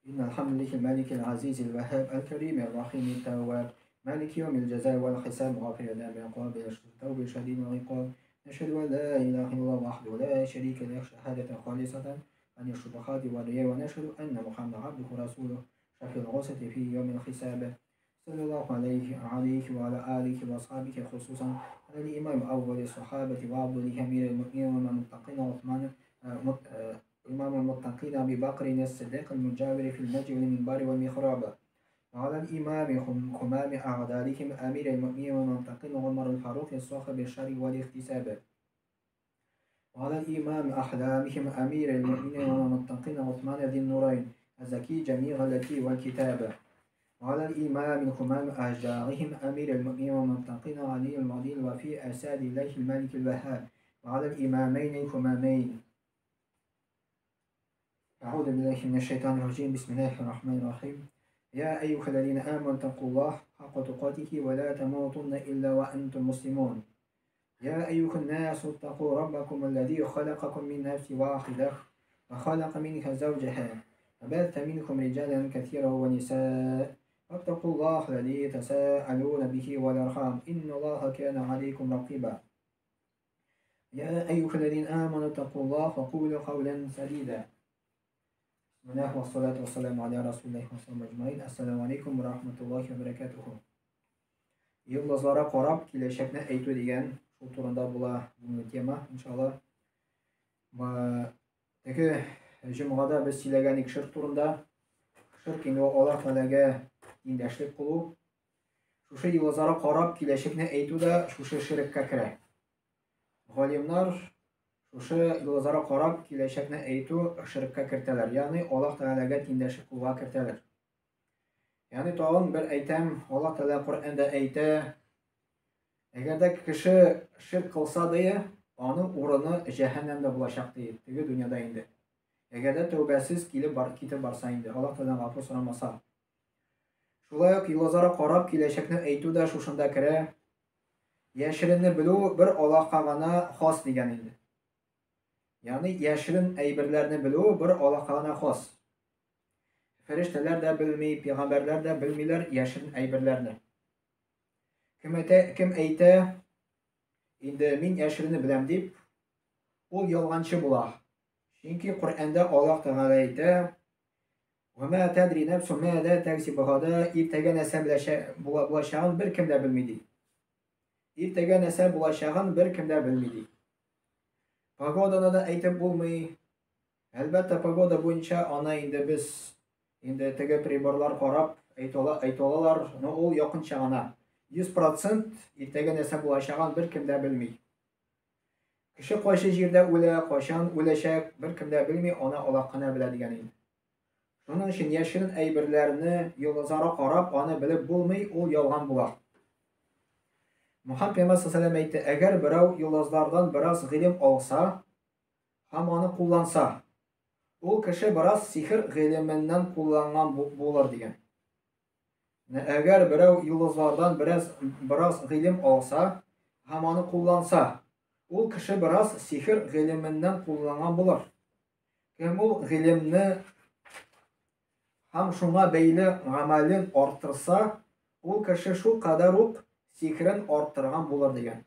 إن الحمد لله الملك العزيز الوهاب الكريم الرحيم التواب مالك يوم الجزاء والحساب غافر الذنب قابل التوب شديد العقاب نشهد أن لا إله إلا الله وحده لا شريك له شهادة خالصة عن الشبهات والرياء ونشهد أن محمدا عبده ورسوله شفيع الغصة في يوم الحساب صلى الله عليه وعلى آله وأصحابه خصوصا على الإمام أول الصحابة وعبد أمير المؤمنين والمتقين عثمان إمام المتقين أبي بكر الصديق المجاور في المسجد والمنبر والمحراب وعلى الإمام خمام أعدائهم أمير المؤمنين والمتقين عمر الفاروق صاحب الشر والاحتساب وعلى الإمام أحلامهم أمير المؤمنين والمتقين عثمان ذي النورين الزكي جميع التي والكتاب وعلى الإمام خمام أشجارهم أمير المؤمنين والمتقين علي المعدي الوفي أساد الله الملك الوهاب وعلى الإمامين الخمامين. أعوذ بالله من الشيطان الرجيم. بسم الله الرحمن الرحيم. يا أيها الذين آمنوا اتقوا الله حق تقاته ولا تموتن إلا وأنتم مسلمون. يا أيها الناس اتقوا ربكم الذي خلقكم من نفس واحدة وخلق منها زوجها وبث منكم رجالا كثيرا ونساء واتقوا الله الذي تساءلون به والأرحام إن الله كان عليكم رقيبا. يا أيها الذين آمنوا اتقوا الله وقولوا قولا سديدا. بسم الله والصلاة والسلام على رسول الله وصحبه أجمعين. السلام عليكم ورحمة الله وبركاته. Йолдызларга карап киләчәкне әйтү дигән шул турында була бүгенге тема, иншалла. Теге җомгада без сөйләгән идек ширк турында. Ширк инде ул Аллаһ Тәгаләгә тиңдәшлек кылу. Шушы йолдызларга карап киләчәкне әйтү дә шушы ширккә керә. Галимнар шушы йолдызларга карап киләчәкне әйтү ширккә кертәләр. Ягъни Аллаһ Тәгаләгә тиңдәшлек кылуга кертәләр. Ягъни тагын бер әйтәм, Аллаһ Тәгалә Коръәндә әйтә, әгәр дә кеше ширк кылса ди, аның урыны җәһәннәмдә булачак ди, теге дөньяда инде. Әгәр дә тәүбәсез килеп бар, китеп барса инде, Аллаһ Тәгаләдән гафу сорамаса. Шулай ук йолдызларга карап киләчәкне әйтү дә шушында керә. Яшеренне белү бер Аллаһка гына хас дигән инде. Ягъни яшерен әйберләрне белү бер Аллаһка гына хас. Фәрештәләр дә белми, пәйгамбәрләр дә белмиләр яшерен әйберләрне. Кем әйтә, кем әйтә, инде мин яшеренне беләм дип, ул ялганчы була. Чөнки Коръәндә Аллаһ Тәгалә әйтә: "Ва ма тадри нафсу мада таксибу гада", иртәгә нәрсә булачагын беркем дә белми ди. Иртәгә нәрсә булачагын беркем дә белми ди. Погоданы да әйтеп булмый. Әлбәттә, погода буенча аны инде без инде теге приборлар карап әйтә алалар, но ул якынча гына. 100% иртәгә нәрсә булачагын беркем дә белми. Кеше кайсы җирдә үлә, кайчан үләчәк, беркем дә белми, аны Аллаһ кына белә дигән инде. Шуның өчен яшерен әйберләрне йолдызларга карап, аны белеп булмый, ул ялган була. Мөхәммәд пәйгамбәр саллаллаһу алейһи әйтте, әгәр берәү йолдызлардан бераз гыйлем алса һәм аны кулланса, ул кеше бераз сихер гыйлеменнән кулланган булыр дигән. Әгәр берәү йолдызлардан бераз бераз гыйлем алса һәм аны кулланса, ул кеше бераз сихер гыйлеменнән кулланган булыр. Кем ул гыйлемне һәм шуңа бәйле гамәлен арттырса, ул кеше шул кадәр үк сихерен арттырган булыр дигән.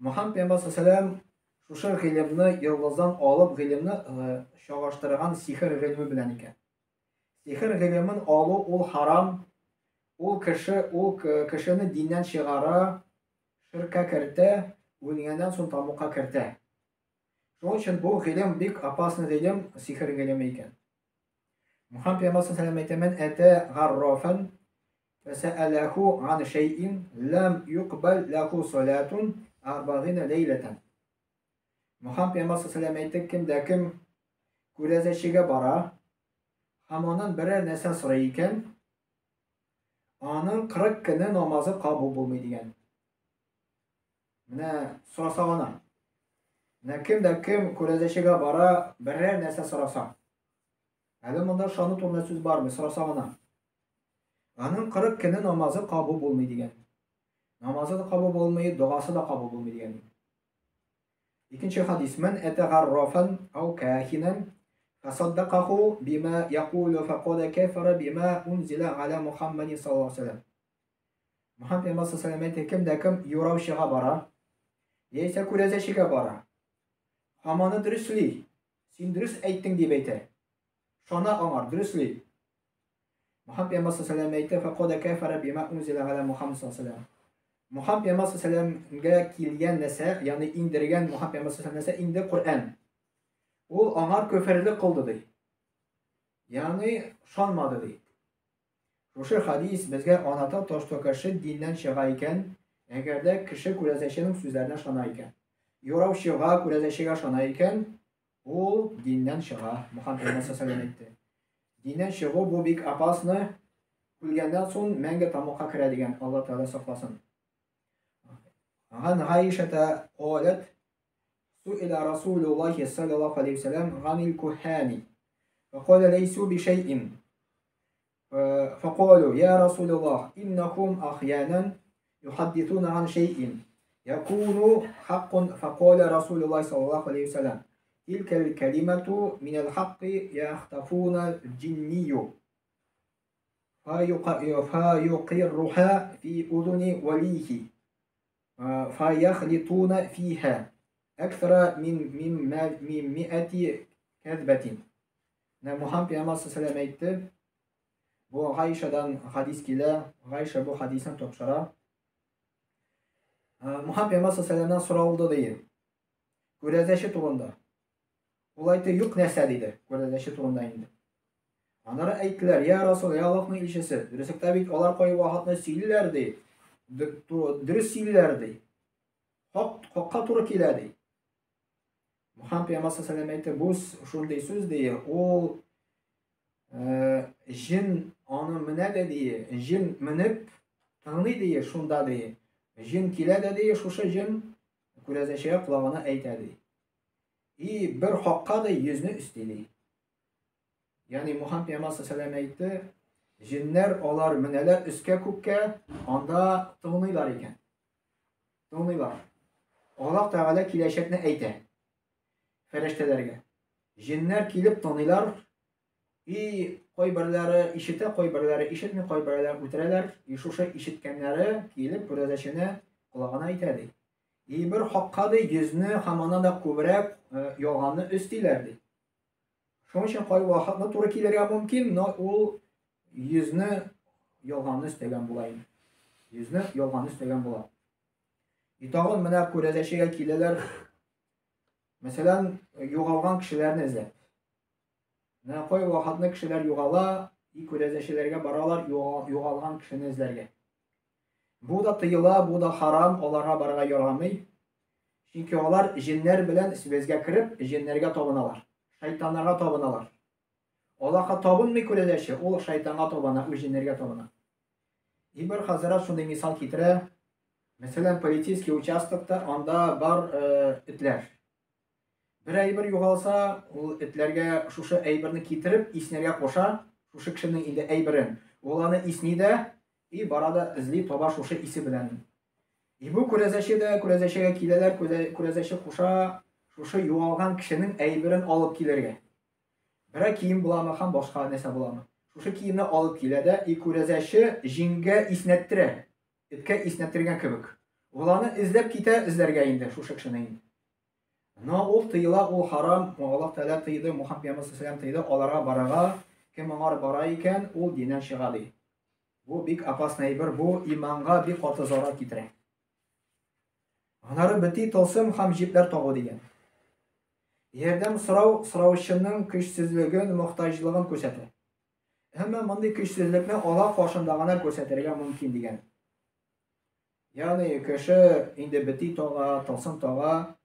Мөхәммәд пәйгамбәр саллаллаһу шушы гыйлемне йолдыздан алып гыйлемне чагыштырган сихер гыйлеме белән икән. Сихер гыйлемен алу ул харам, ул кеше ул кешене диннән чыгара, ширккә кертә, үлгәннән соң тамукка кертә. Шуның өчен бу гыйлем бик опасный гыйлем, сихер гыйлеме икән. Мөхәммәд пәйгамбәр саллаллаһу алейһи ва әйтә, әтә гаррафан фәсәәләху ан шәйин лам юкбал лаху салатун арбагина ләйләтән. Мөхәммәд пәйгамбәр саллаллаһу алейһи әйтте, кем дә кем күрәзәчегә бара һәм аннан берәр нәрсә сорый икән, аның 40 көне намазы кабул булмый дигән. Менә сораса гына. Менә кем дә кем күрәзәчегә бара, берәр нәрсә сораса. Әле монда ышану турында сүз бармый, сораса гына. Аның 40 көне намазы кабул булмый дигән. Намазы да кабул булмый, догасы да кабул булмый дигән. Икенче хадис: "Ман атагаррафан ау кахинан فصدقه بما يقول فقد كفر بما أنزل على محمد صلى الله عليه وسلم. Мөхәммәд пәйгамбәр саллаллаху алейһи кем дә кем юраучыга бара, яисә күрәзәчегә бара, һәм аны дөресли, син дөрес әйттең дип әйтә. Шана аңар, дөресли. Мөхәммәд пәйгамбәр саллаллаху алейһи әйтә, фақад кафара бима унзила аля Мухаммад саллаллаху алейһи Мөхәммәд пәйгамбәр саллаллаху килгән нәрсә, ягъни иңдергән Мөхәммәд пәйгамбәр саллаллаху нәрсә инде Коръән. Ул аңар көферлек кылды ди. Ягъни шанмады ди. Шушы хадис безгә аната то, что кеше диннән чыга икән, әгәр дә кеше күрәзәченең сүзләренә шана икән. Юраучыга, күрәзәчегә шана икән, ул диннән чыга. Мөхәммәд пәйгамбәр саллаллаху әйтте. Диннән чыгу бу бик опасно. Үлгәннән соң мәңге тамакка керә дигән. Алла Тәгалә сакласын. Ган Гаишата قالت سئل رسول الله صلى الله عليه وسلم عن الكهان فقال ليسوا بشيء فقالوا يا رسول الله إنهم أحيانا يحدثون عن شيء يكون حق فقال رسول الله صلى الله عليه وسلم تلك الكلمة من الحق يخطفون الجني فيقرها في أذن وليه فيخلطون فيها أكثر من 100 كذبة. Мөхәммәд пәйгамбәр саллаллаху әйтте. Бу Гайшадан хадис килә. Гайша бу хадисны тапшыра. Мөхәммәд пәйгамбәр саллаллаху соралды ди. Күрәзәче турында. Ул әйтте, юк нәрсә диде. Күрәзәче турында инде. Аннары әйттеләр, я Расул, я Аллаһның илчесе, дөреслектә бит алар кай вакытны сөйлиләр ди. Дөрес сөйлиләр ди. Хак, хакка туры килә ди. Мөхәммәд пәйгамбәр саллаллаху әйтте, бу шундый сүз ди, ул җен аны менә дә ди, җен менеп тыңлый ди, шунда ди. Җен килә дә ди, шушы җен күрәзәчегә колагына әйтә ди. И бер хакка да йөзне өсти ди. Ягъни Мөхәммәд пәйгамбәр саллаллаху әйтте, җеннәр алар менәләр өскә күккә, анда тыңлыйлар икән. Тыңлыйлар. Аллаһ Тәгалә киләчәкне әйтә фәрештәләргә. Җеннәр килеп тыңлыйлар, и кайберләре ишетә, кайберләре ишетми, кайберләре үтерәләр. И шушы ишеткәннәре килеп күрәзәчене колагына әйтә ди. И бер хакка ди йөзне һәм аннан да күбрәк ялганны өстиләр ди. Шуның өчен кай вакытны туры килергә мөмкин, но ул йөзне ялганны өстәгән була инде. Йөзне ялганны өстәгән була. И тагын менә күрәзәчегә киләләр. Мәсәлән, югалган кешеләрне эзләп. Менә кай вакытны кешеләр югала, и күрәзәчеләргә баралар югалган кешене эзләргә. Бу да тыела, бу да харам, аларга барырга ярамый. Чөнки алар җеннәр белән связьгә кереп, җеннәргә табыналар. Шайтаннарга табыналар. Аллаһка табынмый күрәзәче, ул шайтанга табына, үз җеннәргә табына. И бер хәзрәт шундый мисал китерә. Мәсәлән, полицейский участокта анда бар этләр. Бер әйбер югалса, ул этләргә шушы әйберне китереп, иснәргә куша, шушы кешенең инде әйберен. Ул аны исни дә, и бара да эзли таба шушы исе белән. И бу күрәзәче дә, күрәзәчегә киләләр, күрәзәче куша шушы югалган кешенең әйберен алып килергә. Берәр кием буламы һәм башка нәрсә буламы? Шушы киемне алып килә дә, и күрәзәче җингә иснәттерә. Эткә иснәттергән кебек. Ул аны эзләп китә, эзләргә инде шушы кешене инде. Но ул тыела, ул харам, Аллаһ Тәгалә тыйды, Мөхәммәд пәйгамбәр саллаллаху тыйды, аларга барырга, кем аңар бара икән, ул диннән чыга ди. Бу бик опасный әйбер, бу иманга бик каты зарар китерә. Аннары бети тылсым һәм җипләр тагу дигән. Ярдәм сорау сораучының көчсезлеген, мохтаҗлыгын күрсәтә. Әмма мондый көчсезлекне Аллаһ каршында гына күрсәтергә мөмкин дигән. Ягъни кеше инде бети тага, тылсым тага,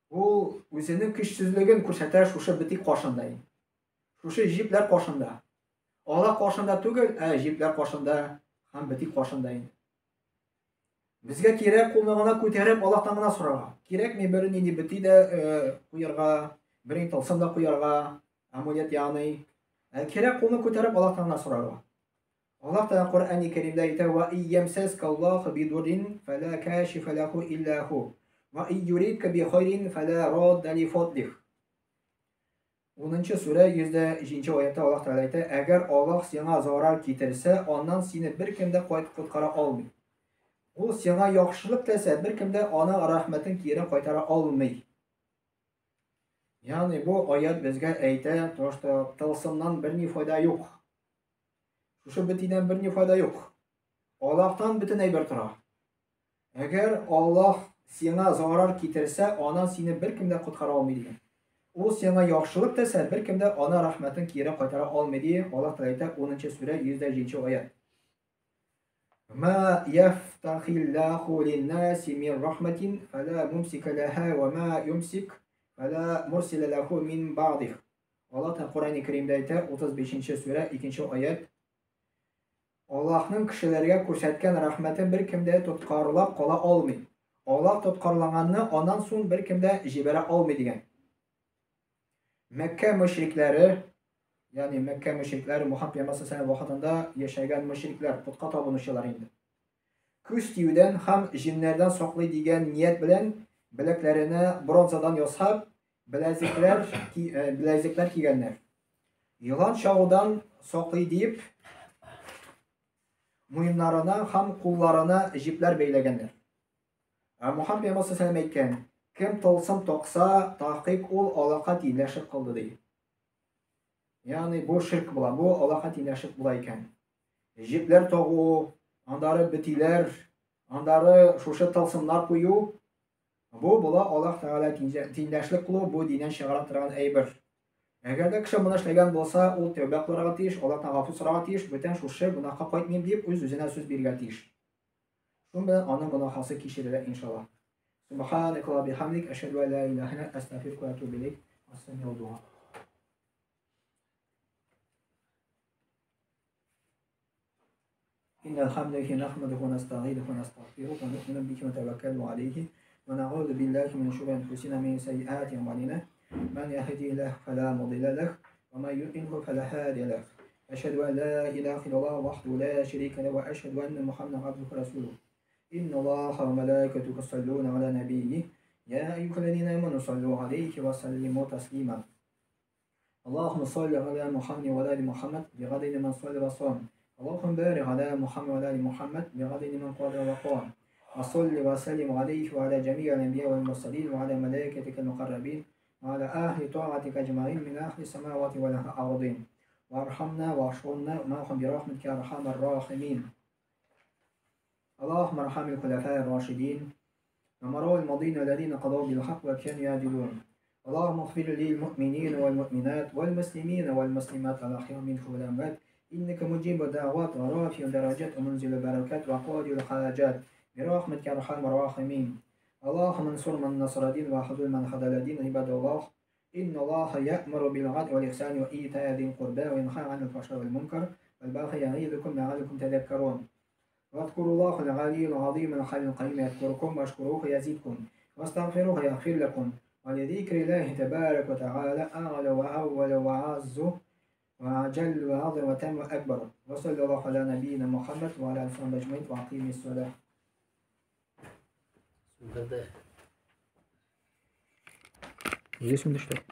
ул үзенең көчсезлеген күрсәтә шушы бети каршында. Шушы җипләр каршында. Аллаһ каршында түгел, ә җипләр каршында һәм бети каршында инде. Безгә кирәк кулны гына күтәреп Аллаһтан гына сорарга. Кирәкми бернинди бети дә куярга, берни тылсым да куярга, амулет ягъни. Кирәк кулны күтәреп Аллаһтан гына сорарга. Аллаһ Тәгалә Коръәни Кәримдә әйтә: "Ва иямсаска Аллаһу бидуррин фала кашифа лаху илля ху, ва ин юридка би хайрин фала радда ли фадлих". 10 сүрә 107 аятта Аллаһ Тәгалә әйтә, әгәр Аллаһ сиңа зарар китерсә, аннан сине беркем дә коткара алмый. Ул сиңа яхшылык теләсә, беркем дә аның рәхмәтен кире кайтара алмый. Ягъни бу аят безгә әйтә, то что тылсымнан берни файда юк. Шушы бөтеннән берни файда юк. Аллаһтан бөтен әйбер тора. Әгәр Аллаһ сиңа зарар китерсә, аннан сине беркем дә коткара алмый дигән. Ул сиңа яхшылык теләсә, беркем дә ана рәхмәтен кире кайтара алмый ди. Аллаһ Тәгалә әйтә, 10 сүрә 107 аят. Ма яфтахиллаху линнаси мин рахматин фала мумсика лаха ва ма юмсик фала мурсила лаху мин бa'дих. Аллаһ Тәгалә Коръәни Кәримдә әйтә, 35 сүрә 2 аят. Аллаһның кешеләргә күрсәткән рәхмәтен беркем дә тоткарлап кала алмый. Аллаһ тоткарлаганны аннан соң беркем дә җибәрә алмый дигән. Мәккә мөшрикләре, ягъни Мәккә мөшрикләре Мухаммад пәйгамбәр саллаллаһу вакытында яшәгән мөшрикләр, путка табынучылар инде. Күз тиюдән һәм җиннәрдән саклый дигән ният белән беләкләренә бронзадан ясап, беләзекләр беләзекләр кигәннәр. Елан чагудан саклый дип, муеннарына һәм кулларына җипләр бәйләгәннәр. Ә Мухаммад пәйгамбәр саллаллаһу әйткән, кем тылсым такса, тахкыйк ул Аллаһка тиңләшеп кылды ди. Ягъни бу ширк була, бу Аллаһка тиңләшеп була икән. Җипләр тагу, андары бетиләр, андары шушы тылсымнар кую, бу була Аллаһ Тәгалә тиңләшлек кылу, бу диннән чыгара торган әйбер. Әгәр дә кеше моны эшләгән булса, ул тәүбә кылырга тиеш, Аллаһтан гафу сорарга тиеш, бүтән шушы гөнаһка кайтмыйм дип үз-үзенә сүз бирергә тиеш. Шуның белән аның гөнаһасы кичерелә иншаллаһ. Субханaka ва бихамдик ашһаду ан ла илаһа илля астагфирука ва атубу илейк. Ассаламу дуа. إن الحمد لله نحمده ونستعينه ونستغفره ونؤمن به ونتوكل عليه ونعوذ بالله من شرور أنفسنا من سيئات أعمالنا من يهده الله فلا مضل له ومن يضلل فلا هادي له أشهد أن لا إله إلا الله وحده لا شريك له وأشهد أن محمدا عبده ورسوله إن الله وملائكته يصلون على نبيه يا أيها الذين آمنوا صلوا عليه وسلموا تسليما اللهم صل على محمد وعلى آل محمد بعدد من صلى وصام اللهم بارك على محمد وعلى آل محمد بعدد من قال وقام وصل وسلم عليه وعلى جميع الأنبياء والمرسلين وعلى ملائكتك المقربين وعلى أهل طاعتك أجمعين من أهل السماوات والأرضين وارحمنا واحشرنا معهم برحمتك يا أرحم الراحمين اللهم ارحم الخلفاء الراشدين ومروا الماضين الذين قضوا بالحق وكانوا يعدلون اللهم اغفر للمؤمنين والمؤمنات والمسلمين والمسلمات الأحياء منهم والأموات إنك مجيب الدعوات ورافع الدرجات ومنزل البركات وقاضي الحاجات برحمتك يا أرحم الراحمين اللهم انصر من نصر الدين وخذل من خذل الدين عباد الله إن الله يأمر بالعدل والإحسان وإيتاء ذي القربى وينهى عن الفحشاء والمنكر والبغي يعظكم لعلكم تذكرون واذكروا الله العلي العظيم الحي القيوم يذكركم واشكروه يزدكم واستغفروه يغفر لكم ولذكر الله تبارك وتعالى أعلى وأول وأعز وأجل وأعظم وتم وأكبر وصلى الله على نبينا محمد وعلى آله وصحبه أجمعين وأقيم الصلاة. Здесь он что?